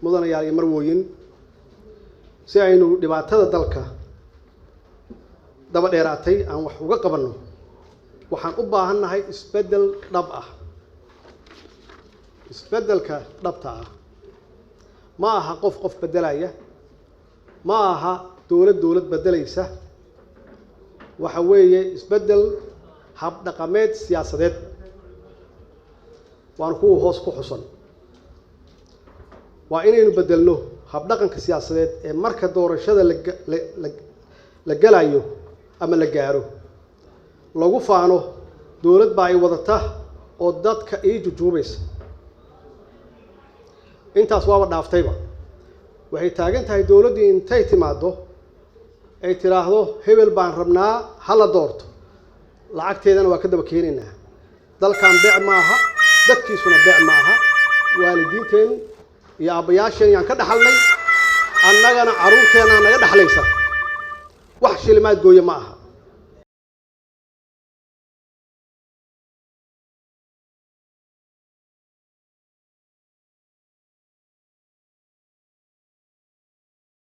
Mudanayaal iyo marwooyin, si aynu dhibaatada dalka daba dheeraatay aan wax uga qabanno, waxaan u baahannahay isbeddel dhab ah. Isbeddelka dhabta ah ma aha qof qof beddelaya, ma aha dowlad dowlad beddelaysa. Waxa weeye isbeddel habdhaqameed siyaasadeed, waana kuwa hoos ku xusan. Waa inaynu beddelno habdhaqanka siyaasadeed ee marka doorashada la galayo ama la gaaro lagu faano dowlad baa ay wadata oo dadka ii jujuubaysa. Intaas waaba dhaaftayba. Waxay taagan tahay dowladdii intay timaaddo ay tidhaahdo, "Hebel baan rabnaa, ha la doorto, lacagteedana waa ka daba keenaynaa." Dalkan beec ma aha, dadkiisuna beec ma aha. Waalidiinteen iyo aabbayaasheen yaan ka dhaxalnay, annagana carruurteennaa naga dhexlaysa. Wax shilimaad gooye ma aha.